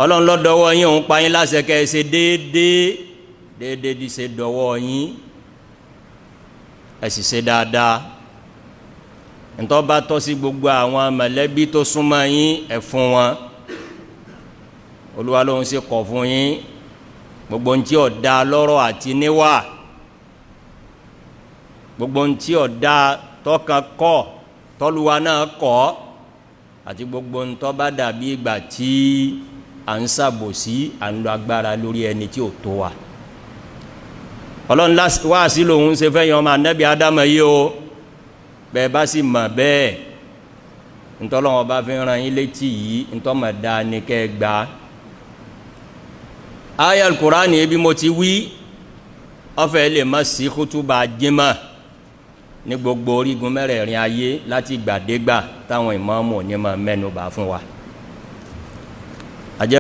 Ọlọ́run ló dọwọ́ yín, òun pa yín láṣẹ kẹ́ ẹ ṣe déédéé. Déédéé di ṣe dọwọ́ yín, ẹ sì ṣe dáadáa. Ntọ́ bá tọ́ sí gbogbo àwọn mọ̀lẹ́bí tó súnmọ́ yín, ẹ fún wọn. Olúwa lóun ṣe kọ̀ fún yín gbogbo ntí ọ̀dà lọ́rọ̀ àti níwà, gbogbo ntí ọ̀dà tọkàn kọ̀, tọ́luwa náà kọ̀, àti gbogbo ntọ́ bá dàbí ìgbà tí à ń ṣàbòsí, à ń lo agbára lórí ẹni tí ò tó wa. Ọlọ́run wáàsí lòun ṣe fẹ́ yan ọmọ anabi Ádámù yìí o. Bẹ́ẹ̀ bá sì mọ̀ bẹ́ẹ̀, ntọ́lọ́wọ́n bá fi ràn yín létí yìí, ntọ́mọ̀ dáa ní kẹ́ gbà. Aya Alukurani, ebi mo ti wí, ọfẹ lè má sí kútúbà jimá ní gbogbo orígun mẹ́rẹ̀ẹ̀rin ayé láti gbàdégbà táwọn ìmáàmù ní ma mẹ́nu bà fún wa.